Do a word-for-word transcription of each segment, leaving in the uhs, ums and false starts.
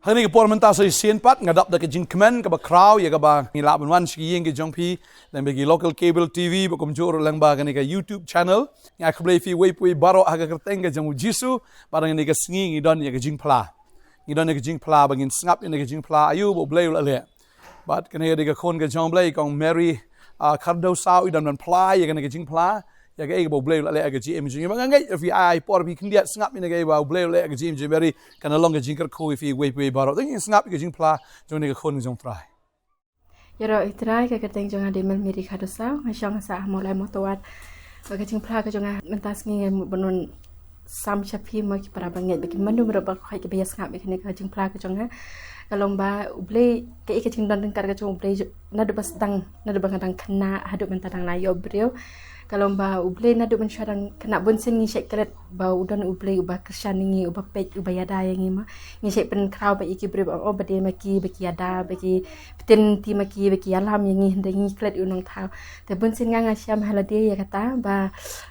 Ha kane ka por mynta sa shisien pat nga dap da ka jingkmen kaba khraw ïa kaba ngi lah ban wan sha ki ïing ki jong phi lyngba ki local cable T V bad kumjuh ruh lyngba kane ka YouTube channel. Nga khublei phi uwei pa uwei baroh ha ka kyrteng ka jong U Jisu. Bad ha kane ka sngi ngi don ïa ka jingphla. Ngi don ïa ka jingphla ba ngin sngap ïa ka jingphla aïu ba U Blei u la leh. Bad kane ka dei ka khun ka jong U Blei, Kong Mary, ah, Khardew Saw, i don ban phla ïa kane ka jingphla ïa kaei kaba U Blei u la leh ha ka jingim jong i. Bad nga ngeit phi ai por phi khyndiat sngap ïa kaei ba U Blei u la leh ha ka jingim jong i, kan long ka jingkyrkhu ïa phi uwei pa uwei baroh. Te ngin sngap ïa ka jingphla jong kane ka khun ka jong U Trai. Ïaroh ïa U Trai, ka kyrteng jong nga dei Mel Mary Khardew Saw, nga shong ha Sah Mawlai Mawtawat. Bad ka jingphla ka jong nga mynta sngi nga mut ban wan sam sha phi mo ki para bangeit bad ki mano mano ba khot kiba ïa sngap ïa kane ka jingphla ka jong nga. Ka long ba U Blei, kaei ka jingdon ryngkat ka jong U Blei naduh ba sdang, naduh ba nga dang khynnah haduh mynta dang la ïoh briew. Ka long ba U Blei naduh mynshuwa dang khynnah bun sien ngi shait klet ba u don U Blei uba kyrshan ïa ngi, uba peit, uba ïada ïa ngi mo. Ngi shait pynkhraw ba ïa ki briew ba, oh, ba dei ma ki ba ki ïada, ba ki pynti ma ki ba ki ïalam ïa ngi, hynrei ngi klet ïa u Nongthaw. Te bun sien nga nga shem ha lade ïa kata ba,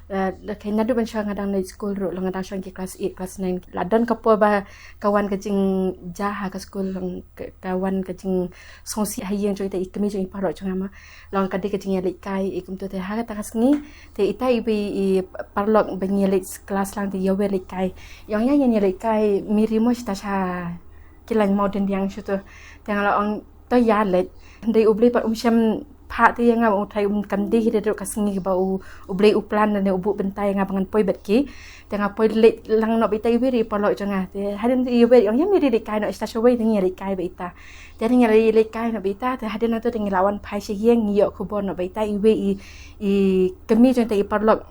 eh, okay, naduh mynshuwa nga dang leit skul ruh, long nga dang shong ki klas eight, klas nine. La don ka por ba ka wan ka jingjia ha ka skul, long ka, ka wan ka jingsngewsih ha ïing jong ita i kmie jong i paralok jong nga mo. Long ka dei ka jingïaleit kai i kumto, te ha kata ka sngi te ita iwei i paralok ba ngi ïaleit klas lang te ïa wer leit kai. Ïa ong ïa ngin ïaleit kai Miri mo, shata sha ki lain Mawdyndiang shuto. Te nga la ong to ïa leit. Hynrei U Blei pat um shym phah te ïa nga, U Trai um, kam dei hi ruh ka sngi ba U, U Blei u plan ne u buh bynta ïa nga ba ngan poi bad ki. Te nga poi leit lang noh bad ita iwei i paralok jong nga. Te hadien te iwei ong ïa Miri leit kai noh, shata shawei te ngi ïaleit kai bad ita. Te ngi ïaleit kai noh bad ita, te hadien nangto te ngi la wan phai sha ïing, ngi ïoh khubor noh bad ita iwei i, i kmie jong ita i paralok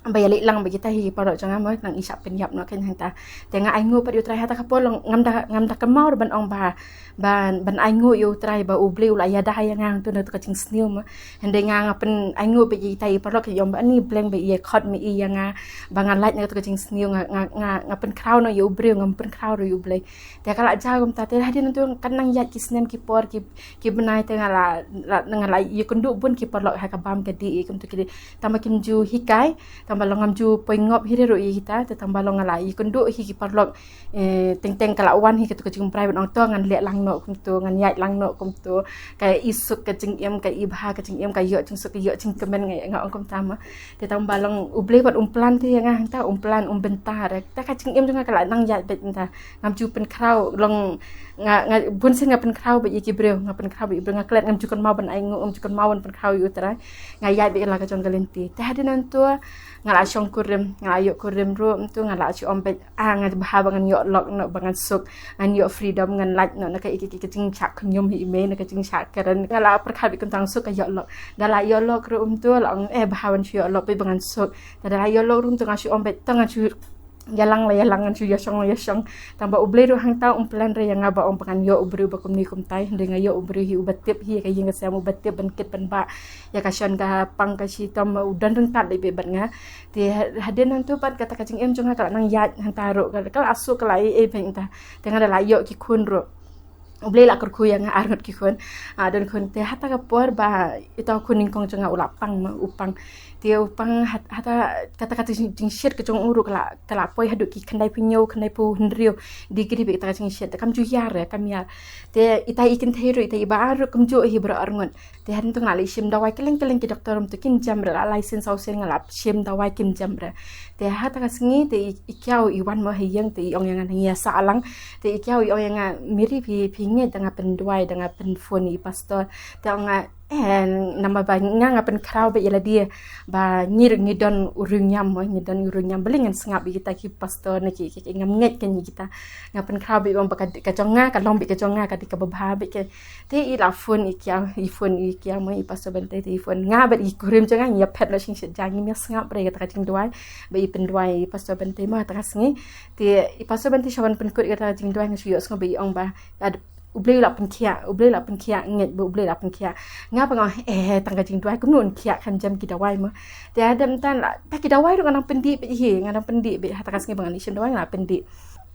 ba ïaleit lang bad kita hi paralok jong nga mo, nang i shah pynïap noh kein hangta. Te nga ainguh pat ïa U Trai ha kata ka por, long ngam da, ngam da kynmaw ruh ban ong ba, ban, ban ainguh ïa U Trai ba U Blei u la ïada ïa nga hangto na kato ka jingsniew mo. Hynrei nga, nga pynainguh bad ïa kita i paralok, ki ong ba ani bleng ba i ïa khot ma i ïa nga, ba nga lait na kato ka jingsniew, nga, nga, nga, nga pynkhraw noh ïa u briew, ngam pynkhraw ruh ïa U Blei. Te ka la jia kumta, te hadien nangto kan nang ïaid ki snem ki por ki, ki bnai, te nga la, la, nga la ïakynduh bun ki paralok ha ka bam ka dih, kumto ki dei. Tang ba kim ju hikai, tang ba long ngam ju poi ngop hi ruh ïa kita, te tang ba long nga la ïakynduh hi ki paralok, eh, teng teng ka la wan hi kato ka jingbriew ban ong to ngan leh lang noh kumto, ngan ïaid lang noh kumto. Ka i suk ka jingim, ka i bha ka jingim, ka ïoh jingsuk, ka ïoh jingkmen, nga, nga ong kumta mo. Te tang ba long U Blei pat um plan te ïa nga hangta, um plan, um bynta re. Te ka jingim jong nga ka la nang ïaid beit hangta. Ngam ju pynkhraw, long nga, nga bun sien nga pynkhraw bad ïa ki briew, nga pynkhraw bad ïa ki briew, nga klet, ngam ju kynmaw ban ainguh, ngam ju kynmaw ban pynkhraw ïa U Trai. Nga ïaid beit la ka jong ka lynti. Te hadien nangto nga la shongkurim, nga la ïoh kurim ruh, nangto nga la shu ong beit, ah, nga bha ba ngan ïoh lok noh, ba ngan suk, ngan ïoh freedom, ngan lait noh na ka, ka, ka, ka jingshah khñium hi i mei, na ka jingshah kren. Nga la pyrkhat beit kumta, ngan suk ka ïoh lok. Da la ïoh lok ruh nangto la ong, eh, bha ban shu ïoh lok beit ba ngan suk. Te da la ïoh lok ruh nangto nga shu ong beit, to ngan shu ïalang la ïalang, ngan shu ïashong la ïashong. Tang ba U Blei ruh hangta um plan re ïa nga ba ong ba ngan ïoh u briew ba kumne kumtai. Hynrei nga ïoh u briew hi uba tip hi ïa ka ïing ka sem, uba tip ban kit ban bah ïa ka shon ka pang ka shitom, u don ryngkat lei beit bad nga. Te ha-, hadien nangto pat kata ka jingim jong nga ka la nang ïaid hangta ruh, ka la, ka la suk, ka la ei ei beit hangta. Te nga da la ïoh ki khun ruh. U Blei la kyrkhu ïa nga arngut ki khun. Ah, don khun, te hata ka por ba ita u khun nyngkong jong nga u la pang mo, u pang. Te u pang hat-, hata kata, kata jing-, jingshit ka jong u ruh ka la, ka la poi haduh ki khyndai phew hynñiew, khyndai phew hynriew degree beit kata ka jingshit. Te kam ju ïar re, kam ïar. Te ita i kynthei ruh, ita i ba ar ruh kumjuh hi baroh arngut. Te hadien nangto nga la shim dawai kylleng kylleng, ki doktor ruh nangto kim jam re, la lai sien saw sien nga la shim dawai kim jam re. Te hata ka sngi te i, i Kiaw i wan mo ha ïing, te i ong ïa nga nang ïa sah lang. Te i Kiaw i ong ïa nga, Miri, phi, phi ngeit, da nga pynduwai, da nga pynphone ïa i pastor. Te ong nga, eh, namar ba nga, nga pynkhraw beit ïa lade ba ngi ruh ngi don u riewniam mo, ngi don u riewniam, balei ngan sngap ïa kita ki pastor ne ki, ki, ki, ngam ngeit kein ïa kita. Nga pynkhraw beit ba ka, ka jong nga ka long beit ka jong nga, ka dei kaba bha beit kein. Te i la phone i Kiaw, i phone i Kiaw mo, i Pastor Bente, te i phone nga bad i kurim jong nga, ngi ïa phet noh shisha, ngim ïa sngap re ïa kata ka jingduwai ba i pynduwai i Pastor Bente mo kata ka sngi. Te i Pastor Bente sha wan pynkut ïa kata ka jingduwai, nga shu ïohsngew ba i ong ba, ah, U Blei u la pynkhiah, U Blei u la pynkhiah, ngeit ba U Blei u la pynkhiah. Nga pat nga, eh, tang ka jingduwai, kumno un khiah, kan jam ki dawai mo. Te hadien nangta la, ta ki dawai ruh nga nang pyndih beit hi, nga nang pyndih beit, hata ka sngi ba ngan leit shim dawai nga la pyndih.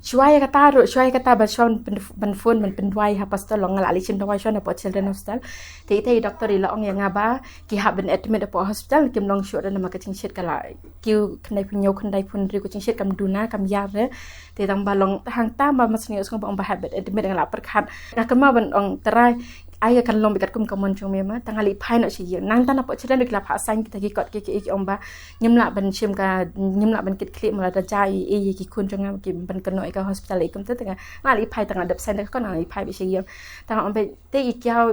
Shuwa ïa kata ruh, shuwa ïa kata ba shuwa ban, ban phone, ban pynduwai ha pastor, long nga la leit shim dawai shuwa napoh Children Hostel. Te ita i doktor i la ong ïa nga ba ki hap ban admit hapoh hospital, kim long shuh re namar ka jingshit ka la kiew khyndai phew hynñiew, khyndai phew hynriew, ka jingshit kam duna, kam ïar re. Te tang ba long hangta ma ma sniang sngewbha ong ba hap ban admit, nga la pyrkhat. Nga kynmaw ban ong Trai, ai ka kan long bad katkum ka mon jong me ma, tang nga leit phai noh sha ïing. Nangta napoh children ruh ki la phah sign kita ki kot ki ki ong ba ngim lah ban shim ka, ngim lah ban kit khlieh, ma lada jia ei ei ïa ki khun jong nga ki ban kynnoh ïa ka hospital ïa kumta. Te nga leit phai, tang nga dep sign da ka kot, nga leit phai beit sha ïing. Tang nga ong beit te i Kiaw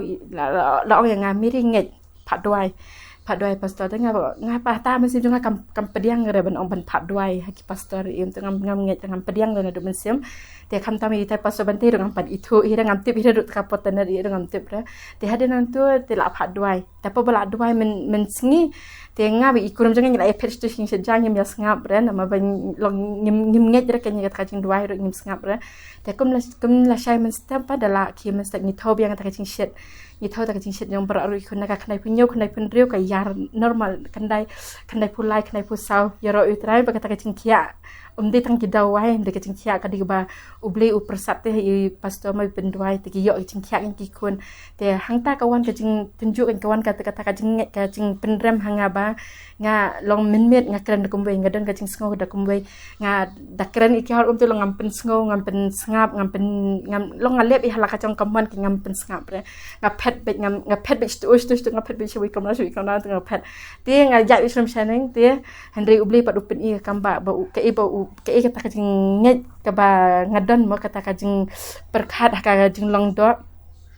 la ong ïa nga, Mary ngeit, phah duwai, phah duwai pastor. Te nga, nga pat ha mynsiem jong nga kam, kam pdiang re ban ong ban phah duwai ha ki pastor, ïa kumta ngam, ngam ngeit, ngam pdiang re naduh mynsiem. Te khamtam ïa itai pastor Bante ruh ngam pat ithuh hi re, ngam tip hi re ruh, te ka partaner ïa ruh ngam tip re. Te hadien nangta te la phah duwai. Te hapoh ba la duwai myn, mynsngi, te nga bad i kurim jong nga ngi la ïaphet sha shisha, ngim ïa sngap re, namar ba long ngim, ngim ngeit re, kane kata ka jingduwai ruh ngim sngap re. Te kum la, kum la shai mynstep pat, da la khie mynstep ngi thew biang kata ka jingshit. Ngi thew kata ka jingshit jong baroh ruh ki khun, na ka khyndai phew hynñiew, khyndai phew hynriew ka ïar normal, khyndai, khyndai phew lai, khyndai phew saw, ïaroh ïa u Trai ba kata ka jingkhiah. Ym dei tang ki dawai, ym dei ka jingkhiah, ka dei kaba U Blei u pyrsad te, i pastor ma u pynduwai te ki ïoh ka jingkhiah ïa ki khun. Te hangta ka wan ka jingtynjuh, ka wan kata, kata ka jingngeit, ka jingpynrem ha nga ba nga long mynmiet nga kren da kumwei, nga don ka jingsngew da kumwei. Nga da kren ïa ki hor um te long ngam pynsngew, ngam pynsngap, ngam pyn, ngam, long nga leh ïa la ka jong ka mon ki, ngam pynsngap re. Nga phet beit, ngam, nga phet beit shatu shatu shatu, nga phet beit shawi kamra shawi kamra, te nga phet. Te nga ïaid beit shnong shaneng te, hynrei U Blei pat u pyni ka kam ba, ba u, kaei ba u, kaei kata ka jingngeit kaba nga don mo, kata ka jingpyrkhat ha ka jinglong doh.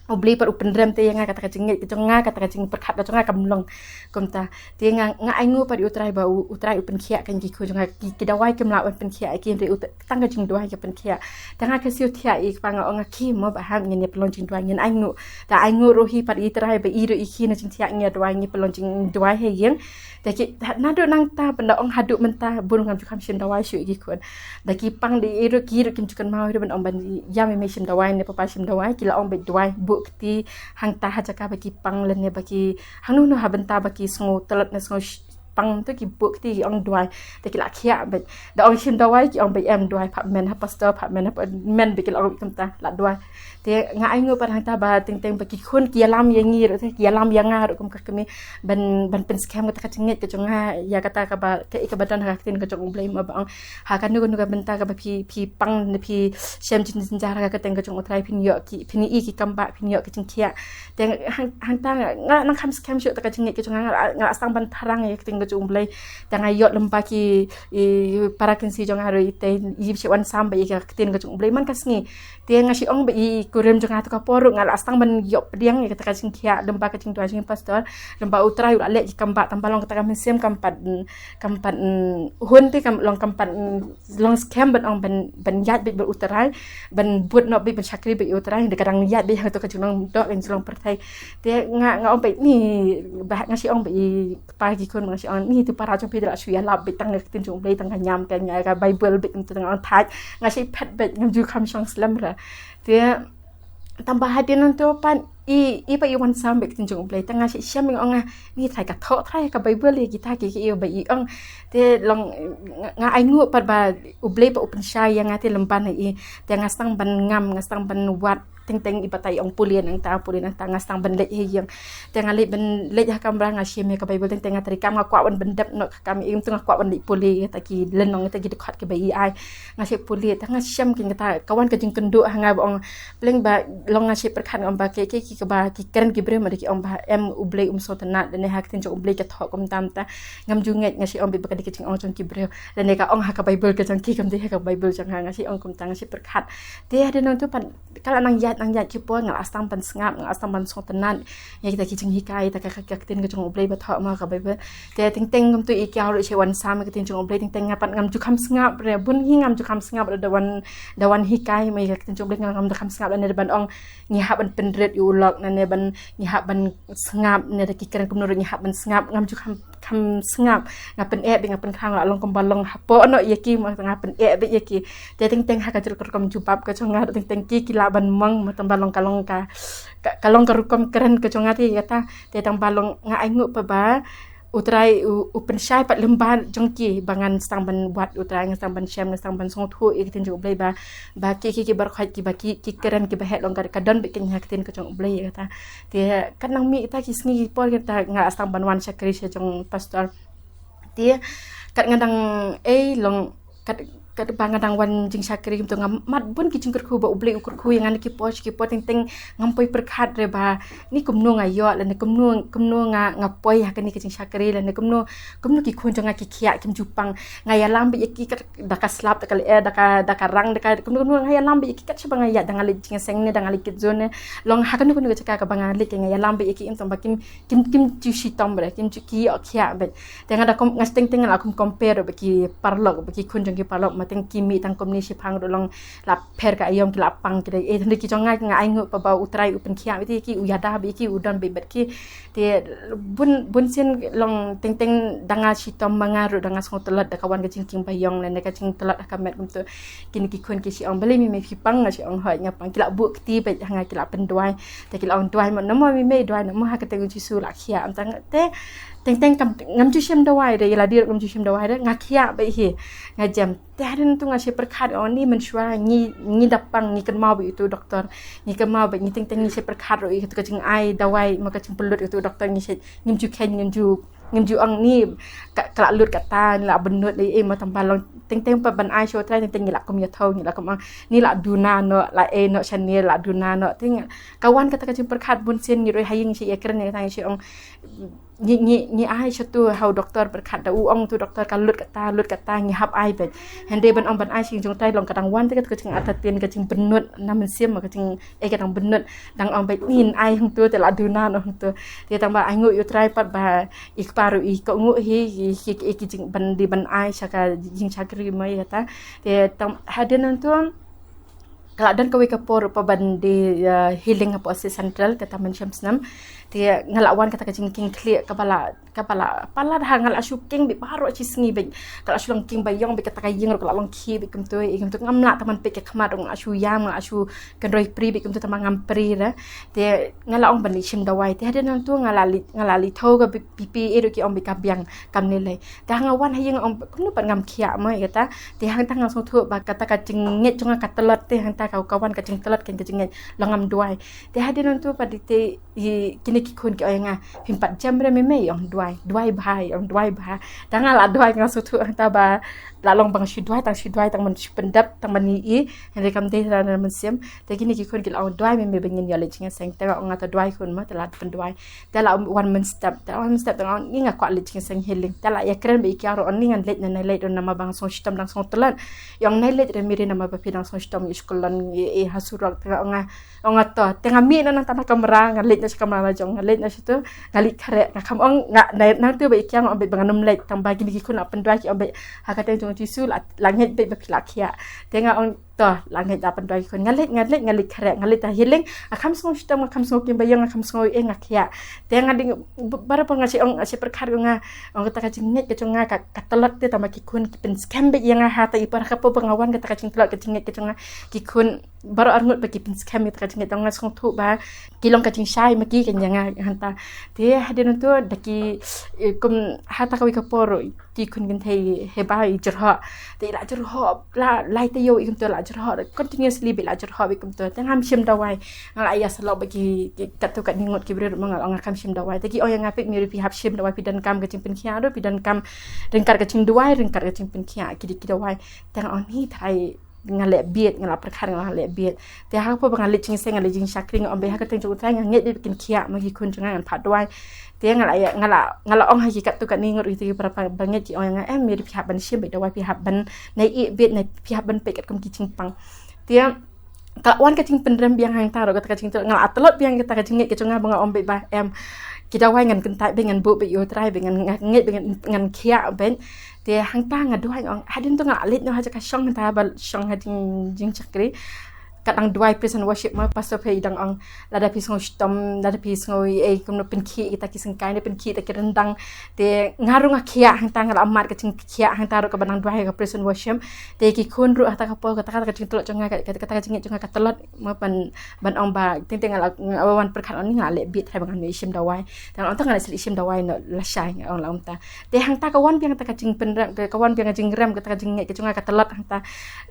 U Blei pat u pynrem te ïa nga, kata ka jingngeit ka jong nga, kata ka jingpyrkhat ka jong nga kam long kumta. Te nga, nga ainguh pat ïa u Trai ba u, u Trai u pynkhiah ïa ki khun jong nga, ki, ki dawai kim lah ban pynkhiah ïa ki, hynrei u, tang ka jingduwai ka pynkhiah. Te nga kyrsiew thiah ïa i kpa, nga ong ïa ki mo ba hap ngin ïa pynlong jingduwai, ngin ainguh. Te ainguh ruh hi pat ïa i Trai ba i ruh i khie na jingthiah, ngin ïa duwai, ngin pynlong jingduwai ha ïing. Te ki, naduh nangta ban da ong haduh mynta bun ngam ju kham shim dawai shuh ïa ki khun. Da ki pang da i ruh, ki ruh kim ju kynmaw ruh ban ong ban ïam ïa me shim dawai ne papa shim dawai, ki la ong beit duwai, buh kti hangta ha jaka ba ki pang lane ba ki hangno hangno ha bynta ba ki sngew tlot ne sngew sh-, pang te ki buh kti ki ong duwai. Te ki la khiah beit. Da ong shim dawai ki ong beit em duwai, phah men ha pastor, phah men ha pa-, men beit, ki la ong kumta, la duwai. Te nga ainguh pat hangta ba teng teng ba ki khun ki ïalam ïa ngi ruh te, ki ïalam ïa nga ruh kum ka kmie, ban, ban pynskhem kata ka jingngeit ka jong nga ïa kata kaba, kaei kaba don ha ka ktien ka jong U Blei, ma ba ong ha kano kano ka bynta kaba phi, phi pang ne phi shem jingjynjar ha ka kyrteng ka jong U Trai, phin ïoh ki, phin ïoh ki kambah, phin ïoh ki jingkhiah. Te hang, hangta nga, nga nang kham skhem shuh kata ka jingngeit ka jong nga, nga la, nga la sdang ban thrang ïa ka ktien ka jong U Blei. Te nga ïoh lem bad ki, i, para kynsi jong nga ruh i te, i shu wan sam bad ïa ka ktien ka jong U Blei man ka sngi. Te nga shu ong bad i kurim jong nga, to ka por ruh nga la sdang ban ïoh pdiang ïa kata ka jingkhiah lem bad ka jingduwai jong i pastor, lem bad U Trai u la leh ïa ki kambah, tang ba long kata ka mynsiem kam pat, kam pat, mm, hun te kam long, kam pat, mm, long skhem ban ong ban, ban ïaid beit bad U Trai, ban bud noh beit, ban shakri beit ïa U Trai, da ka dang ïaid beit ha kato ka jinglong doh, ka jinglong pyrthei. Te nga, nga ong beit ni, ba nga shu ong beit i kpa ki khun, nga shu ong ni, to para jong phi da la shu ïalap beit tang ka ktien jong U Blei, tang ka niam ka, ka Baibl beit, tang ka thait. Nga shu phet beit, ngam ju kham shong slem re. Te tang ba hadien nangta pat i, i ba i wan sam beit ka ktien jong U Blei, te nga shu shem, nga ong nga, ni Trai, ka thoh Trai ka Baibl ïa kita ki, ki, i ba i ong. Te long nga, nga ainguh pat ba U Blei pat u pynshai ïa nga te lem bad i. Te nga sdang ban ngam, nga sdang ban wad, teng teng i batai ong pule nangta, pule nangta, nga sdang ban leit ha ïing. Te nga leit ban leit ha kamra, nga shem ïa ka Baibl, teng teng nga trei kam, nga kwah ban pyndep noh ka kam, i ym tu nga kwah ban leit pule ïa kita ki lynnong, ïa kita ki dkhot kiba i ai. Nga shu pule, te nga shem, kata ka wan ka jingkynduh ha nga ba ong, pleng ba long nga shu pyrkhat, nga ong ba ki, ki, ki kaba ki kren ki briew, ma da ki ong ba em, U Blei um sngewtynnad, lane ha ka ktien jong U Blei ka thoh kumta kumta. Ngam ju ngeit, nga shu ong beit ba ka dei ka jingong jong ki briew, lane ka ong ha ka Baibl ka jong ki, kam dei ha ka Baibl jong nga, nga shu ong kumta, nga shu pyrkhat. Te hadien nangta pat ka la nang ïaid, nang ïaid ki por, nga la sdang ban sngap, nga la sdang ban sngewtynnad ïa kita ki jinghikai, ïa kita ka, ka, ka ktien ka jong U Blei ba thoh ma ka Baibl. Te teng teng kumta i Kiaw ruh shu wan sam ïa ka ktien jong U Blei, teng teng nga pat ngam ju kham sngap re, bun hi ngam ju kham sngap re, da wan, da wan hikai ma ïa ka ktien jong U Blei, nga ngam ju kham sngap re, ne da ban ong ngi hap ban pynrit ïa u lok, ne ban, ngi hap ban sngap, ne da ki kren kumno ruh ngi hap ban sngap, ngam ju kham, kham sngap. Nga pyneh beit, nga pynkhrang, la long kumba long hapoh noh ïa ki, ma nga pyneh beit ïa ki. Te teng teng ha ka jrut ka rukom jubab ka jong nga, teng teng ki, ki lah ban mong, ma tang ba long ka long ka, ka, ka long ka rukom kren ka jong nga te kata. Te tang ba long nga ainguh pat ba U Trai u, u pynshai pat lem bad jong ki, ba ngan sdang ban wad U Trai, ngan sdang ban shem, ngan sdang ban sngewthuh ïa ka ktien jong U Blei ba, ba ki, ki, ki baroh khoit kiba ki, ki kren kiba heh long ka, ka don beit kane ha ka ktien ka jong U Blei ïa kata. Te kat nang mih kita ki sngi ki por kita nga la sdang ban wan shakri sha jong pastor. Te kat nga dang, eh, long, kat, katba nga dang wan jingshakri kumto nga mad bun ki jingkyrkhu ba U Blei u kyrkhu ïa nga na ki por sha ki por, teng teng ngam poi pyrkhat re ba ni kumno nga ïoh lane kumno, kumno nga, nga poi ha kane ka jingshakri lane kumno, kumno ki khun jong nga ki khiah kim ju pang. Nga ïalam beit ïa ki kat da ka slap, da ka lyer, da ka, da ka rang, da ka kumno kumno, nga ïalam beit ïa ki kat shaba nga ïaid, da nga leit jingïaseng ne, da nga leit kit zone ne. Long ha kano kano ka jaka kaba nga leit, nga ïalam beit ïa ki, ym tang ba kim, kim, kim ju shitom re, kim ju, ki ïoh khiah beit. Te nga da kum, nga teng teng nga la kum compare bad ki paralok, bad ki khun jong ki paralok, ma teng ki mih tang kumne, shiphang ruh long la pher ka aïom, ki la pang ki da. Eh, hynrei ki jong nga, nga ainguh ba, ba U Trai u pynkhiah beit ïa ki, u ïada beit ïa ki, u don beit bad ki. Te bun, bun sien long teng teng da nga shitom ma nga ruh, da nga sngewtlot da ka wan ka jingkieng baïong lane ka jingtlot ha ka met kumto. Kine ki khun ki shu ong, balei mei mei phi pang? Nga shu ong, hooid nga pang. Ki la buh kti beit ha nga, ki la pynduwai. Te ki la ong, duwai mo, namo mei mei, duwai namo, ha ka kyrteng U Jisu la khiah. Ym tang te teng teng kam, ngam ju shim dawai re, ïa lade ruh ngam ju shim dawai re, nga khiah beit hi. Nga jem. Te hadien nangtu nga shepyrkhat, oh ni mynshuwa ngi, ngi da pang, ngi kynmaw beit ïa utu u doktor. Ngi kynmaw beit, ngi teng teng ngi shepyrkhat ruh ïa katu ka jingai dawai, ma ka jingpynlut ïa utu u doktor, ngi shet, ngim ju kheiñ, ngim ju, ngim ju ong ni ka, ka la lut kata, ni la bynnud ei ei, ma tang ba long teng teng pat ban ai sha U Trai, teng teng ngi la kum ïathuh, ngi la kum ong ni la duna noh, la ei noh shane, la duna noh. Te nga, ka wan kata ka jingpyrkhat, bun sien ngi ruh ha ïing shi ïakren ïa kata, ngi shi ong ngi, ngi, ngi ai sha tu, ha u doktor pyrkhat, da u ong tu doktor ka lut kata, lut kata, ngi hap ai beit. Hynrei ban ong ban ai sha U Trai long ka dang wan te ka, ka jingartatien, ka jingbynnud na mynsiem, ka jing, eh, ka dang bynnud, dang ong beit ngin ai hangtu te la duna noh hangtu. Te tang ba ainguh ïa U Trai pat ba i kpa ruh i kohnguh hi, i, i, i ki jing ban dei ban ai sha ka jingshakri mo ïa kata. Te tang hadien nangtu ka la don kawei ka por ruh pat ban dei, uh, healing hapoh State Central, kata mynshem snem. Te nga la wan kata ka jingkieng khlieh kaba la, kaba la palat ha, nga la shu kieng beit baroh shi sngi beit. Ka la shu long kieng baïong beit, kata ka ïing ruh ka la long khih beit kumto, eh, kumto, ngam lah tang ban peit ka khmat ruh, nga la shu ïam, nga la shu kynroi pri beit kumto, tang ba ngam pri re. Te nga la ong ban leit shim dawai. Te hadien nangtu nga la leit, nga la leit thew ka B-, BP, eh, ruh ki ong beit ka biang, kam lei lei. Te ha nga wan ha ïing nga ong kumno pat ngam khiah mo ïa kata. Te hangta nga sngewthuh ba kata ka jingngeit jong nga ka tlot, te hangta ka, ka wan ka jingtlot ka jingngeit, long ngam duwai. Te hadien nangtu pat dei te i, kine ki khun ki ong ïa nga, phim pat jem re mei mei? Ong duwai, duwai bha, ong duwai bha. Te nga la duwai, nga sngewthuh hangta ba la long ba nga shu duwai, tang shu duwai, tang ban shu pyndep, tang ban ïohi, hynrei kam dei na mynsiem. Te kine ki khun ki la ong duwai mei mei ba ngin ïoh leit jingïaseng. Te nga ong nga to duwai khun mo, te la pynduwai. Te la wan mynstep, te la wan mynstep, te nga ong ni nga kwah leit jingïaseng healing. Te la ïakren beit ïa ki, ruh ong ni ngan leit, nai leit ruh namar ba nga sngewshitom, dang sngewtlot. I ong nai leit re mei re namar ba phi dang sngewshitom ïa skulon, ïa, ïa ha surok. Te nga ong nga, ong nga to. Te nga mih noh nangta na kamra, nga leit noh sha kamra la jong, nga leit noh sha tu, nga leit khreh, nga kham ong, nga, nai, nangtu beit ïa ki nga ong beit ba ngan ym leit, tang ba kine ki khun la pynduwai, ki ong beit ha ka kyrteng jong U Jisu la, la ngeit beit ba phi la khiah. Te nga ong to, la ngeit, la pynduwai ki khun, nga leit, nga leit, nga leit khreh, nga leit ha healing, nga kham sngewshitom, nga kham sngew kieng baïong, nga kham sngew eh, nga khiah. Te nga dei ba-, baroh ba nga shu ong, nga shu pyrkhat, nga ong kata ka jingngeit ka jong nga ka, ka tlot te, tang ba ki khun ki pynskhem beit ïa nga ha ta i por, ha ka por ba nga wan, kata ka jingtlot ka jingngeit ka jong nga, ki khun baroh arngut ba ki pynskhem ïa kata ka jingngeit jong nga, sngewthuh ba ki long ka jingshai ma ki, kan ïa nga hangta. Te hadien nangtu da ki, eh, kum ha ta kawei ka por ki khun kynthei hi ba i jyrhoh. Te i la jyrhoh la lai taïew beit kumto, la jyrhoh continuously beit, la jyrhoh beit kumto. Te ngam shim dawai. Nga la ïa sylloh bad ki, ki katto katne ngut ki briew ruh ma nga, nga kham shim dawai. Te ki ong ïa nga, peit mei re, phi hap shim dawai, phi donkam ka jingpynkhiah ruh, phi donkam ryngkat ka jingduwai, ryngkat ka jingpynkhiah, ki dei ki dawai. Te nga ong ni Trai, nga leh bieit, nga la pyrkhat nga la leh bieit. Te ha ka por ba nga leit jingïaseng, nga leit jingshakri, nga ong beit ha ka kyrteng jong U Trai, nga ngeit beit ba kin khiah mo ki khun jong nga, ngan phah duwai. Te nga la, nga la, nga la ong ha ki katto katne ngut, ki para bangeit ki ong ïa nga, em mei re, phi hap ban shim beit dawai, phi hap ban nai ïeh beit, nai, phi hap ban peit katkum ki jingpang. Te ka la wan ka jingpynrem biang hangta ruh, kata ka jingtlot, nga la tlot biang kata ka jingngeit ka jong nga ba nga ong beit ba em, ki dawai ngan kyntait beit, ngan buh beit ïa U Trai beit, ngan, ngan ngeit beit, ngan, ngan khiah beit. Te hangta nga duwai, nga ong hadien nangtu nga la leit noh ha jaka shong hangta ba shong ha jing, jingshakri. Ka dang duwai praise and worship ma, pastor phi dang ong lada phi sngewshitom, lada phi sngew ei ei kumno, pynkhih kita ki syngkai ne, pynkhih kita ki ryndang. Te nga ruh nga khiah hangta, nga la mad ka jingkhiah hangta ruh kaba dang duwai ka praise and worship. Te ki khun ruh ha ta ka por, kata, kata ka jingtlot jong nga, kata, kata ka jingngeit jong nga ka tlot ma, ban, ban ong ba teng teng nga la, nga wan pyrkhat ong ni nga la leh bieit, Trai ba ngan ym shim dawai. Te nga ong to ngan sa leit shim dawai noh lashai, nga ong la ong ta. Te hangta ka wan biang kata ka jingpynrem, ka, ka wan biang ka jingrem, kata ka jingngeit ka jong nga ka tlot hangta.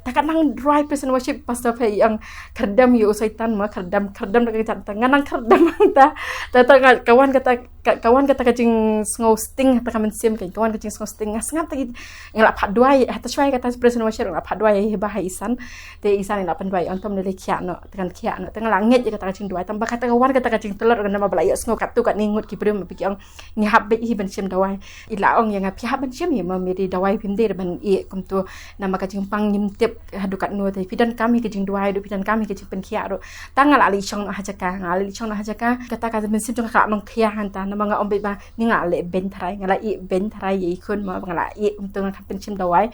Ta ka dang duwai praise and worship, pastor phi ong khyrdem ïa u Soitan mo, khyrdem, khyrdem da ka jingngeit, ta nga dang khyrdem hangta. Ta, ta nga, ka wan kata ka, ka wan kata ka jingsngew sting, kata ka mynsiem ka, ka wan ka jingsngew sting, nga sngap ta ki, nga la phah duwai, hata shwa kata praise and worship, nga la phah duwai, hi ba ha i San, te i San i la pynduwai, ong to ym lei khiah noh, te kan khiah noh, te nga la ngeit ïa kata ka jingduwai, tang ba kata ka wan kata ka jingtlot, namar ba la ïohsngew katto katne ngut ki briew, ma phi ki ong, ngi hap beit hi ban shim dawai. I la ong ïa nga phi hap ban shim hi, ma me dei dawai phim dei ban ïeh kumto, namar ka jingpang ngim tip haduh katno te phi donkam hi ka jingduwai ruh, phi donkam hi ka jingpynkhiah ruh. Tang nga la leit shong noh ha jaka, nga la leit shong noh ha jaka, kata ka mynsiem jong nga ka la nongkhia hangta, namar nga ong beit ba ni nga la leh beiñ tharai, nga la ïeh beiñ tharai ïa i khun, ma ba nga la ïeh kumto, nga khlem pynshim dawai.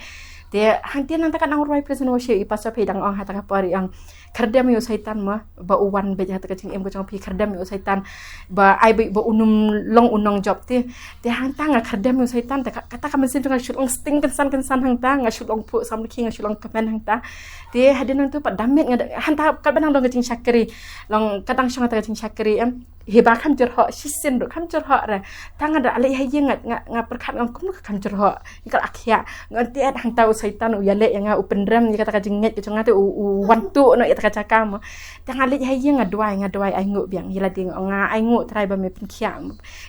Te hangtei nangta ka nang rwai praise and worship, i pastor phi dang ong hata ka por, i ong khyrdem ïa u Saitan, ma ba u wan beit hata ka jingim ka jong phi, khyrdem ïa u Saitan, ba ai beit ba un ym long u nongjop te. Te hangta nga khyrdem ïa u Saitan, te ka, kata ka mynsiem jong nga shu long sting kynsan kynsan hangta, nga shu long phuh samrkhie, nga shu long kmen hangta. Te hadien nangto pat da miet nga da, hangta katba nang don ka jingshakri, long katba nang shong hata ka jingshakri, em, hi ba kham jyrhoh, shisien ruh kham jyrhoh re. Tang nga da leit ha ïing, nga, nga, nga pyrkhat, nga ong kumno ka kham jyrhoh, ka la khiah. Nga ong te hangta u Saitan u ïaleh ïa nga, u pynrem ïa kata ka jingngeit ka jong nga te, u, u wan tuh noh ïa kata ka jaka, ma. Tang nga leit ha ïing, nga duwai, nga duwai ainguh biang ïa lade, nga ong nga ainguh Trai ba me pynkhiah.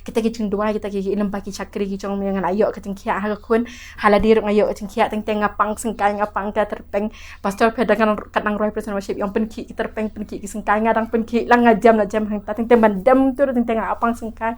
Kita ki jingduwai, kita ki, ki lem ba ki shakri ki jong me, nga la ïoh ka jingkhiah ha ka khun. Ha lade ruh nga ïoh ka jingkhiah, teng teng nga pang syngkai, nga pang ka tyrpeng. Pastor phi dang kan, katba nang rwai praise and worship, i ong pynkhih ki tyrpeng, pynkhih ki syngkai, nga dang pynkhih lang, nga jem la jem hangta, teng teng ban dem tu ruh teng teng nga pang syngkai.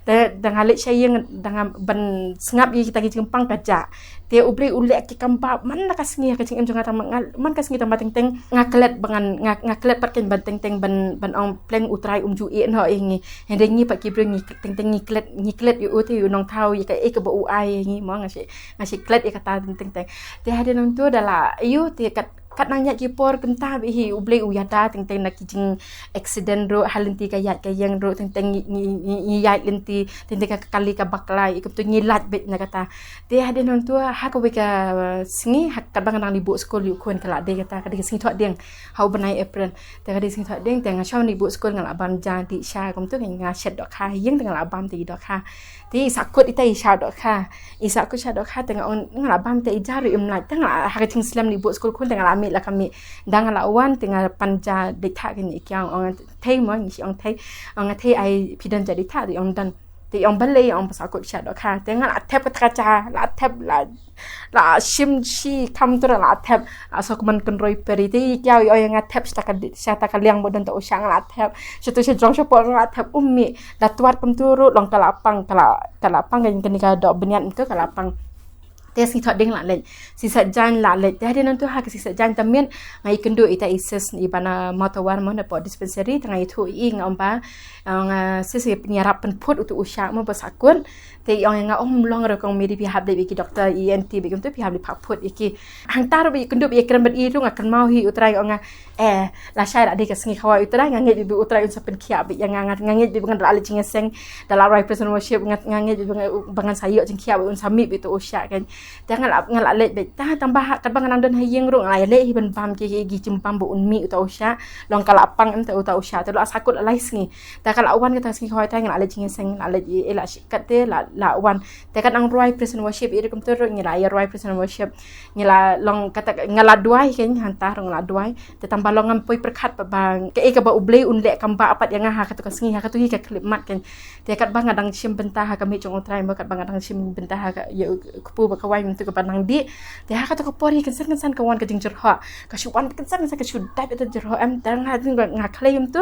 Te da nga leit sha ïing, da nga ban sngap ïa kita ki jingpang ka jah. Te U Blei u leh ki kam ba man la ka sngi ha ka jingim jong nga, tang nga, man ka sngi tang ba teng teng nga klet ba ngan, nga, nga klet pat kein ban teng teng ban, ban ong pleng U Trai um ju ïeh noh ïa ngi. Hynrei ngi pat ki briew ngi teng teng ngi klet, ngi klet ïa u te, ïa u nongthaw, ïa kaei kaba u ai ïa ngi, ma, nga shi, nga shi klet ïa kata teng teng. Te hadien nangto da la ïoh te kat, katba nang ïaid ki por kynta beit hi U Blei u ïada teng teng na ki jing accident ruh, ha lynti ka ïaid ka ïeng ruh, teng teng ngi, ngi, ngi, ngi ïaid lynti, teng teng ka kali ka bakla, ïa kumto ngi lait beit na kata. Te hadien nangto ha kawei ka, uh, sngi, ha katba nga dang dei buh skul ïa u khun, ka la dei kata, ka dei ka sngi Thohdieng ha u bnai April. Te ka dei sngi Thohdieng, te nga shong dei buh skul, nga la bam ja dih sha kumto, nga shet dohkha ha ïing, te nga la bam te i dohkha. Te i sahkut ita i sha dohkha. I sahkut sha dohkha, te nga ong nga la bam te i ja ruh im lait. Te nga la ha ka jingslem dei buh skul khun, te nga la mih la ka mih. Da nga la wan te nga pan ja dei thah kane i kiang, ong thei mo, ngi shi ong thei. Ong thei, ai phi don ja dei thah, te ong don. Te ong balei, ong ba sahkut sha dohkha. Te nga la thep kata ka ja, la thep, la, la shim shi kham tu, la thep, la sokman kynroi peri. Te i kiaw i ong nga thep sha ta ka di-, sha ta ka liang ba don ta u sha, nga la thep. Sha tu sha jrong sha por nga la thep, um mih. Da tuat kumtu ruh long ka la pang, ka la, ka la pang, ka, kane ka doh bniat kumtu ka la pang. Te sngi Thohdieng la leit. Sngi Saitjaiñ la leit. Te hadien nangtu ha ka sngi Saitjaiñ ta miet nga ïakynduh ita i sis i ba na Mawtawar mo, na pdeng dispensary, te nga ïathuh ïa i, nga ong ba, eh, nga sis, ïa pynïarap pynphut utu u sha mo ba sahkut. Te i ong ïa nga, ym long re, kong Mary, phi hap leit ïa ki doktor, E N T bad kumtu, phi hap leit phah phut ïa ki. Hangta ruh ba ïakynduh ba ïakren bad i ruh nga kynmaw hi U Trai, nga ong nga, eh, lashai la dei ka sngi kawei U Trai, nga ngeit ba U Trai un sa pynkhiah beit ïa nga, nga, nga ngeit ba ngan da leit jingïaseng, da la rwai praise and worship, nga, nga ngeit ba ngan, ba ngan sa ïoh jingkhiah, ba un sa mih beit utu u sha, kan. Te nga la, nga la leit beit. Te tang ba ha, katba nga nang don ha ïing ruh nga la ïaleh hi ban bam ki, ki, ki jingbam ba un mih utu u sha. Long ka la pang em te utu u sha, te la sahkut la lai sngi. Te ka la wan kata ka sngi kawei te nga la leit jingïaseng, la leit ïa, ïa la shi kat te la, la wan. Te ka nang rwai praise and worship, ïa kumtu ruh ngi la ïa rwai praise and worship. Ngi la long kata, nga la duwai, kan, hangta ruh nga la duwai. Te tang ba long ngam poi pyrkhat ba, ba kaei kaba U Blei un leh kam ba pat ïa nga ha katu ka sngi, ha katu hi ka khyllipmat, kan. Te katba nga dang shim bynta ha ka miej jong U Trai mo, katba nga dang shim bynta ha ka, ïa u kpu bad ka waiñ mynta kaba nang dih. Te ha katu ka por hi kynsan kynsan ka wan ka jingjyrhoh. Ka shu wan kynsan kynsan, ka shu dap ïa ka jyrhoh em, te nga, nga, nga khlem tu.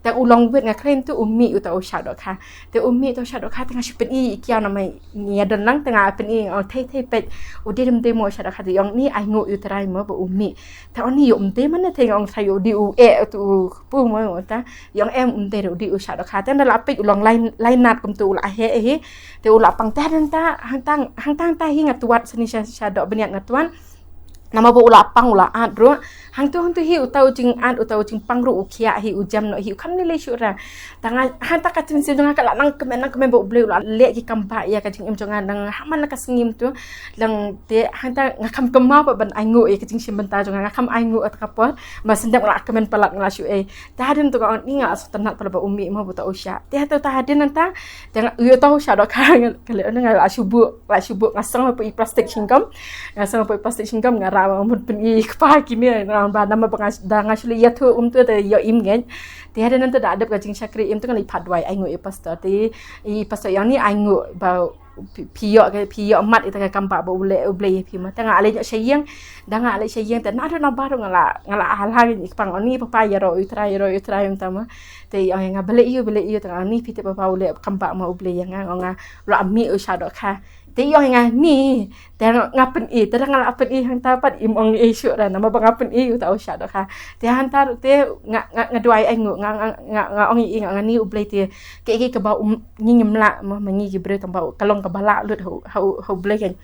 Te u long wit, nga khlem tu, u mih utu u sha dohkha. Te u mih utu u sha dohkha, te nga shu pyni ïa i kiaw, namar ngi ïa don lang, te nga pyni, ong thei thei peit. U dei ym dei mo u sha dohkha, te i ong ni ainguh ïa U Trai mo ba u mih. Te ong ni ïoh ym dei mane, te nga ong sa ïoh dei u eh utu u kpu mo, te i ong em, ym dei re, u dei u sha dohkha. Te ynda la peit u long lai, lai nat kumtu, u la heh hi. Te u la pang. Te hangta, hangta, hangta, hangta hi nga tuat sani sha, sha doh bniat nga tuat. Namar ba u la pang, u la at ruh. Hangtu, hangtu hi uta u jingat, uta u jingpang ruh u khiah hi, u jem noh hi, u kham lei lei shuh re. Te nga, hangta ka mynsiem jong nga ka la nang kmen, nang kmen ba U Blei u la leh ki kam ba ïa ka jingim jong nga, nang ha man la ka sngi myntu. Lang te hangta nga kham kynmaw pat ban ainguh ïa ka jingshim bynta jong nga, nga kham ainguh ïa kata ka por. Ba sngewdep nga la kmen palat, nga la shu ei. Te hadien tu nga ong ni nga la sngewtynnat palat ba u mih mo utu u sha. Te hangta, te hadien nangta, te nga, ïa utu u sha dohkha, nga, ka leh nga la shu buh, la shu buh, nga song hapoh i plastik shinggom. Nga song hapoh i plastik shinggom, nga Aba mut pyn-i kpa kine ba namar ba nga da nga shu leit ïathuh kumtu te ïoh im ngeit. Te hadien nangta da dep ka jingshakri im te nga leit pat duwai ainguh ïa i pastor. Te i pastor ïa ni ainguh ba phi ïoh ka phi ïoh mat ïa ka kam ba ba u leh U Blei ïa phi ma. Te nga leit sha ïing, da nga leit sha ïing te naduh naba ruh nga la nga la hala ngi pang ni papa ïaroh ïa U Trai ïaroh ïa U Trai mynta ma. Te ïa nga balei ïa balei ïa te nga ni phi te papa u leh kam ba ma U Blei ïa nga nga la mih u sha dohkha. Te ïa nga ni te nga pyn-i te nga la pyn-i hangta pat im ong i shu ra namar ba nga pyn-i u ta u sha dohkha. Te hangta te nga nga nga duwai ainguh nga nga nga ong i nga nga ni U Blei te ke ke kaba um ngi ngim lah ma ma ngi ki briew tang ba ka long kaba lah lut ha U Blei kan.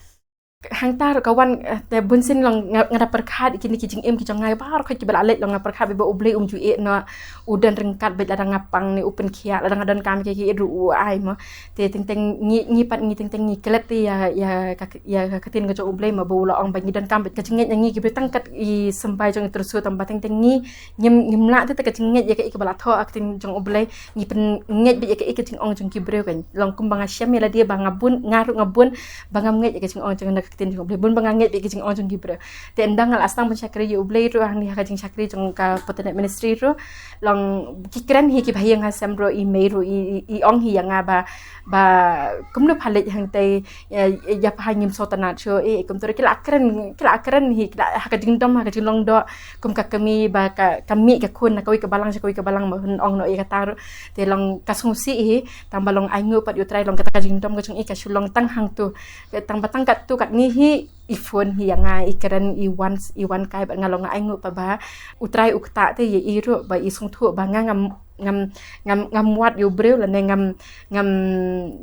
Hangta ruh ka wan te bun sien long nga da pyrkhat kine ki jingim ki jong nga ba ruh ki ba la leit long nga pyrkhat ba U Blei um ju eh noh u don ryngkat bad lada nga pang ne u pynkhiah lada nga don kam ki ki ruh u ai ma. Te teng teng ngi ngi pat ngi teng teng ngi klet te ïa ïa ka ïa ka ktien ka jong U Blei ma ba u la ong ba ngi don kam bad ka jingngeit ngi ki briew tang kat i symbai jong i tyrsu tang ba teng teng ngi ngim ngim lah te ka jingngeit ïa ka i ka ba la thoh ka ktien jong U Blei ngi pynngeit bad ïa ka i ka jingong jong ki briew kan long kumba nga shem ïa lade ba nga bun nga ruh nga bun ba ngam ngeit ïa ka jingong jong na ka ktien jong U Blei bun ba nga ngeit bad ïa ka jingong jong ki briew. Te ynda nga la sdang ban shakri ïa U Blei ruh hangne ha ka jingshakri jong ka Pottenet Ministry ruh long ki kren hi ki ba ïa nga sem ruh i mei ruh i ong hi ïa nga ba ba kumno pha leit hangtei ïa pha ngim sngewtynnat shuh eh kumtu ruh ki la kren ki la kren hi ki la ha ka jingdom ha ka jinglong doh kum ka kmie ba ka ka mih ka khun na kawei ka balang sha kawei ka balang ma hun ong noh ïa kata ruh. Te long ka sngewsih hi tang ba long ainguh pat ïa U Trai long kata ka jingdom ka jong i ka shu long tang hangtu tang ba tang kattu katne hi i phone hi ïa nga i kren i wan i wan kai bad nga long nga ainguh pat ba U Trai u kta te ïa i ruh ba i sngewthuh ba nga ngam ngam ngam ngam wad ïa u briew lane ngam ngam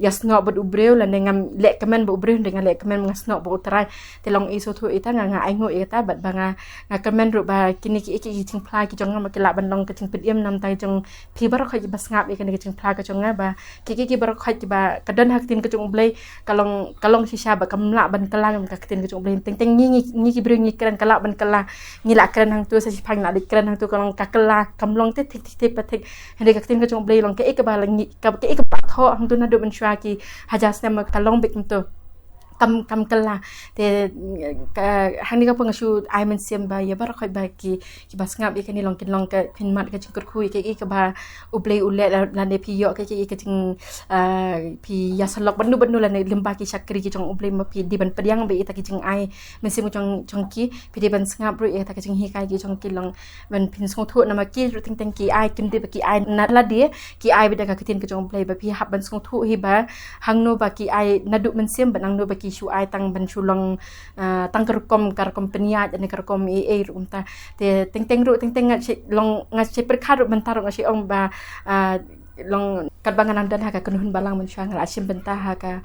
ïa snoh bad u briew lane ngam leh kmen bad u briew hynrei nga leh kmen nga snoh bad U Trai. Te long i sngewthuh ita nga nga ainguh ita bad ba nga nga kmen ruh ba kine ki ki jingphla ki jong nga ma ki lah ban long ka jingpynim namta jong phi baroh ki ba sngap ïa kane ka jingphla ka jong nga ba ki ki ki baroh ki ba ka don ha ka ktien ka jong U Blei ka long ka long shisha ba kam lah ban kylla ka ktien ka jong U Blei teng teng ngi ngi ki briew ngi kren ka lah ban kylla ngi lah kren hangtu sa shiphang lah dei kren hangtu ka long ka kylla kam long te thik thik thik pa thik. Hynrei ka ktien ka jong U Blei long ka ik ba la ngi ka ik ba thoh hangtu naduh mynshuwa ki hajar snem ka long bik hangtu kam kam kylla. Te ka hangne ka pang shu ai mynsiem ba ïa baroh ba ki ki ba sngap ïa kane long kin long ka phin mad ka jingkyrkhu ïa ka ik ba U Blei u leh lane phi ïoh ka ik ka jing phi ïa salok bad nu bad nu lane lyngba ki shakri ki jong U Blei ma phi dei ban pdiang ba ita ki jingai mynsiem jong jong ki phi dei ban sngap ruh ita ki jinghikai ki jong ki long ban phin sngewthuh namar ki ruh teng teng ki ai kim dei ba ki ai na lade ki ai bad ka ktien ka jong U Blei ba phi hap ban sngewthuh hi ba hangno ba ki ai naduh mynsiem bad hangno ba ki shu ai tang ban shu long tang ka rukom ka rukom pynïaid ne ka rukom ei ei ruh kumta. Te teng teng ruh teng teng nga long nga shi pyrkhat ruh mynta ruh nga shi ong ba long katba nga nang don ha ka kynhun balang mynshuwa nga la shim bynta ha ka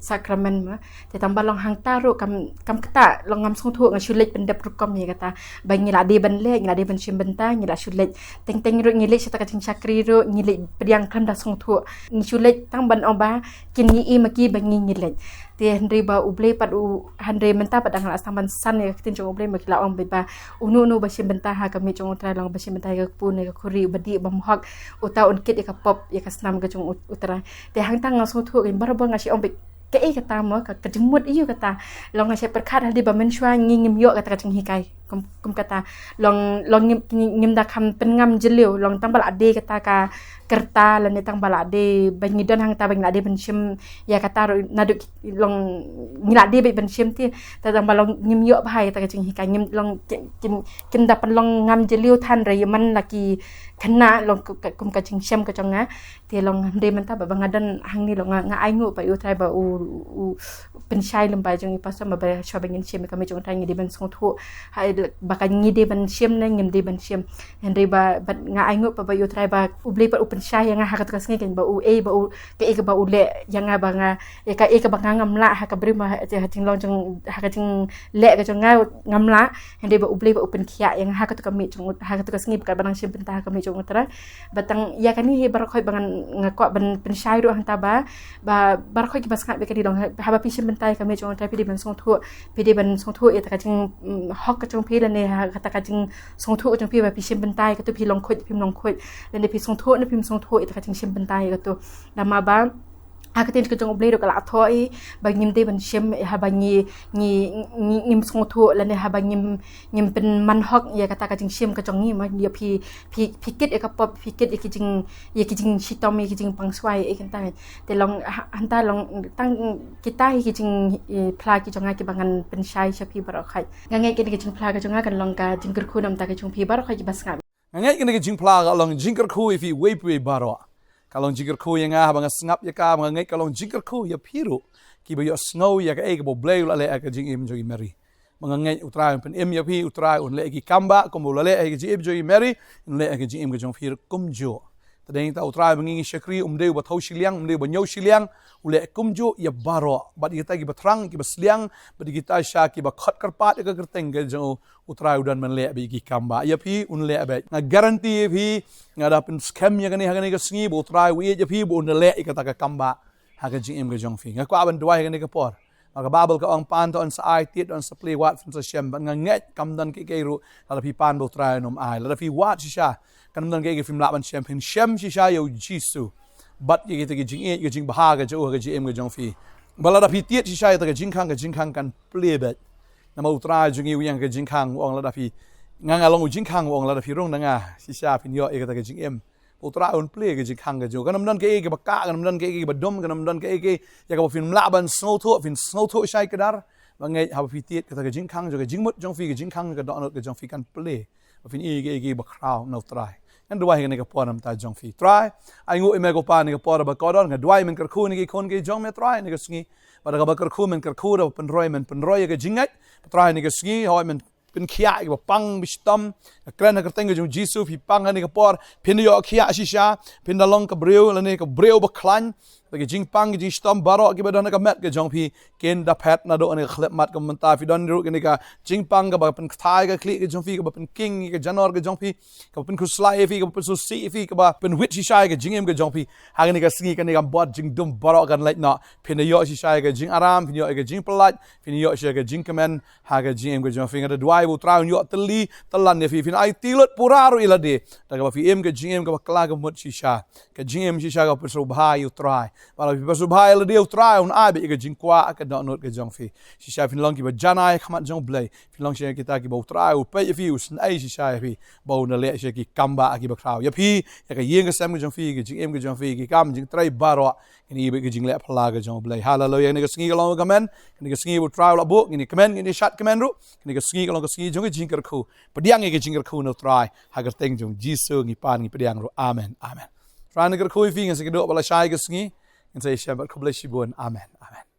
sakramen ma. Te tang ba long hangta ruh kam kam kata long ngam sngewthuh nga shu leit pyndep rukom ïa kata ba ngi la dei ban leh ngi la dei ban shim bynta ngi la shu leit teng teng ruh ngi leit shata ka jingshakri ruh ngi leit pdiang khlem da sngewthuh ngi shu leit tang ban ong ba kin ngi i ma ki ba ngi ngi leit. Te hynrei ba U Blei pat u hynrei mynta pat dang la sdang ban san ïa ka ktien jong U Blei ma ki la ong ba uno uno ba shim bynta ha ka mih jong U Trai long ba shim bynta ïa ka kpu ne ka khuri ba dih ba mhok uta un kit ïa ka pop ïa ka snam ka jong U Trai. Te hangta nga sngewthuh kin barabor nga shi ong ba kaei kata mo ka jingmut ïa kata long nga shi pyrkhat hynrei ba mynshuwa ngi ngim ïoh kata ka jinghikai. Kum kum kata long long ngim ngim da kham pynngam jylliew long tang ba la dei kata ka kyrta lane tang ba la dei ba ngi don hangta ba ngi la dei ban shim ïa kata ruh naduh long ngi la dei ba ban shim te tang ba long ngim ïoh ba hai kata ka jinghikai ngim long kim kim da pynlong ngam jylliew than re man la ki khynnah long kum ka jingshem ka jong nga. Te long hynrei mynta ba nga don hangne long nga ainguh ba ïa U Trai ba u u pynshai lem ba jong i pastor ma ba shuwa ba ngin shim ka mih jong U Trai ngi dei ban sngewthuh ba ka ngi dei ban shim ne ngim dei ban shim. Hynrei ba ba nga ainguh ba ba ïa U Trai ba U Blei ba u pynshai ïa nga ha katu ka sngi kan ba u ei ba u ka ei ka ba u leh ïa nga ba nga ïa ka ei ka ba nga ngam lah ha ka briew ma ha jinglong jong ha ka jingleh ka jong nga ngam lah. Hynrei ba U Blei ba u pynkhiah ïa nga ha katu ka mih jong ha katu ka sngi ba ka ba nang shim bynta ha ka mih jong U Trai. Ba tang ïa kane hi baroh khoit ba ngan nga kwah ban pynshai ruh hangta ba ba baroh khoit ki ba sngap ïa kane dong haba phi shim bynta ïa ka mih jong U Trai phi dei ban sngewthuh phi dei ban sngewthuh ïa ta ka jing hok ka jong phi lane ha kata ka jing sngewthuh ka jong phi ba phi shim bynta ïa katu phi long khoit phim long khoit lane phi sngewthuh ne phim sngewthuh ïa ta ka jing shim bynta ïa katu. Namar ba Ha ka ktien ka jong U Blei ruh ka la thoh i ba ngim dei ban shim, haba ngi ngi ngi ngim sngewthuh lane haba ngim ngim pynman hok ïa kata ka jingshim ka jong ngi, ma ïa phi phi phi kit ïa ka pop, phi kit ïa ki jing ïa ki jingshitom, ïa ki jingpang swai, ïa kata. Te long ha- hangta long tang kita hi ki jingphla ki jong nga kiba ngan pynshai sha phi baroh khoit. Nga ngeit kane ka jingphla ka jong nga kan long ka jingkyrkhu namar ka jong phi baroh khoit kiba sngap. Nga ngeit kane ka jingphla ka long jingkyrkhu ïa phi wei pa wei baroh. Ka long jingkyrkhu ïa nga haba nga sngap ïa ka, nga ngeit ka long jingkyrkhu ïa phi ruh kiba ïohsngew ïa kaei kaba U Blei u la leh ha ka jingim jong i Mary. Ma nga ngeit U Trai un pynim ïa phi, U Trai un leh ki kam ba kumba u la leh ha ka jingim jong i Mary, un leh ha ka jingim ka jong phi ruh kumjuh. Te dei ta U Trai ba ngi ngi shakri, um dei uba thew shiliang, um dei uba ñiew shiliang, u leh kumjuh ïa baroh. Bad ïa kita kiba thrang, kiba sliang, bad ïa kita shisha kiba khot kyrpad ïa ka kyrteng ka jong u, U Trai u don ban leh bad ïa ki kam ba. Ïa phi un leh bad. Nga guarantee ïa phi, nga da pynskhem ïa kane ha kane ka sngi ba U Trai u ïeit ïa phi ba un leh ïa kata ka kam ba ha ka jingim ka jong phi. Nga kwah ban duwai ha kane ka por. Ma ka Baibl ka ong pan to yn sa ai, tied to yn sa plie, wad phin sa shem. Bad nga ngeit kam don kiei kiei ruh lada phi pan ba U Trai un ym ai. Lada phi wad shisha, kan ym don kiei kiei phim lah ban shem, phin shem shisha ïa U Jisu. Bad ïa kita ki jingïeit, ki jingbha ka jong u ha ka jingim ka jong phi. Ba lada phi tied shisha ïa ta ka jingkhang, ka jingkhang kan plie bad. Namar U Trai jong ngi u ïeng ha ka jingkhang, u ong lada phi, nga nga long u jingkhang, u ong lada phi rung na nga shisha phin ïoh ïa kata ka jingim. U Trai un plie ka jingkhang ka jong u. Kan ym don kiei kiei kiba kah, kan ym don kiei kiei kiba dum, kan ym don kiei kiei ïa kaba phim lah ban sngewthuh, phin sngewthuh shai kdar. Ba ngeit haba phi tied kata ka jingkhang jong, ka jingmut jong phi, ka jingkhang ka dohnud ka jong phi kan plie. Ba phin ïohi kiei kiei ba khraw na U Trai. Ngan duwai ha kane ka por namar ta jong phi. Trai, ai nguh ïa me ko Pa ha kane ka por ba kordor, nga duwai men kyrkhu ïa ki khun ki jong me Trai ha kane ka sngi. Bad da kaba kyrkhu men kyrkhu, da ba pynroi men pynroi ïa ka jingngeit. Trai ha kane ka sngi, hoi men pynkhiah ïa kiba pang ba shitom. Nga kren ha ka kyrteng ka jong U Jisu, phi pang ha kane ka por, phin da ïoh khiah shisha, phin da long ka briew lane ka briew ba khlaiñ. Da ki jingpang ki jingshitom baroh kiba don ha ka met ka jong phi kin da phet naduh kane ka khyllipmat. Ka mynta phi don ruh kane ka jingpang kaba pynkthai ka khlieh ka jong phi, kaba pynking ïa ka janor ka jong phi, kaba pynkhuslai ïa phi, kaba pynsngewsih ïa phi, kaba pynwit shisha ïa ka jingim ka jong phi. Ha kane ka sngi kane ka bor jingdum baroh kan leit noh. Phin da ïoh shisha ïa ka jingaram, phin ïoh ïa ka jingpyllait, phin ïoh shisha ïa ka jingkmen ha ka jingim ka jong phi. Nga da duwai ba U Trai un ïoh tylli tyllan ïa phi, phin ai tylli pura ruh ïa lade. Da kaba phi im ka jingim kaba kylla ka mut shisha. Ka jingim shisha kaba pynsngewbha ïa U Trai. Bad lada phi pynsngewbha ïa lade, U Trai un ai beit ïa ka jingkwah ka dohnud ka jong phi. Shisha phin long kiba janai ha khmat jong U Blei. Phin long shisha kita kiba U Trai u peit ïa phi, u sngew shisha ïa phi. Ba un da leh shisha ki kam ba kiba khraw ïa phi, ïa ka ïing ka sem ka jong phi, ka jingim ka jong phi, ki kam jingtrei baroh. Kine beit ki jingleh phylla ka jong U Blei. Haleluia. Kane ka sngi ka long ka kmen, kane ka sngi ba U Trai u la buh, kine kmen, kine shad kmen ruh, kane ka sngi ka long ka sngi jong ka jingkyrkhu. Pdiang ïa ka jingkyrkhu na U Trai, ha ka kyrteng jong U Jisu ngi pan ngi pdiang ruh. Amen. Amen. Trai un kyrkhu ïa phi, ngin sa kynduh ba la shai ka sngi, ngin sa ïashem bad khublei shibun. Amen. Amen.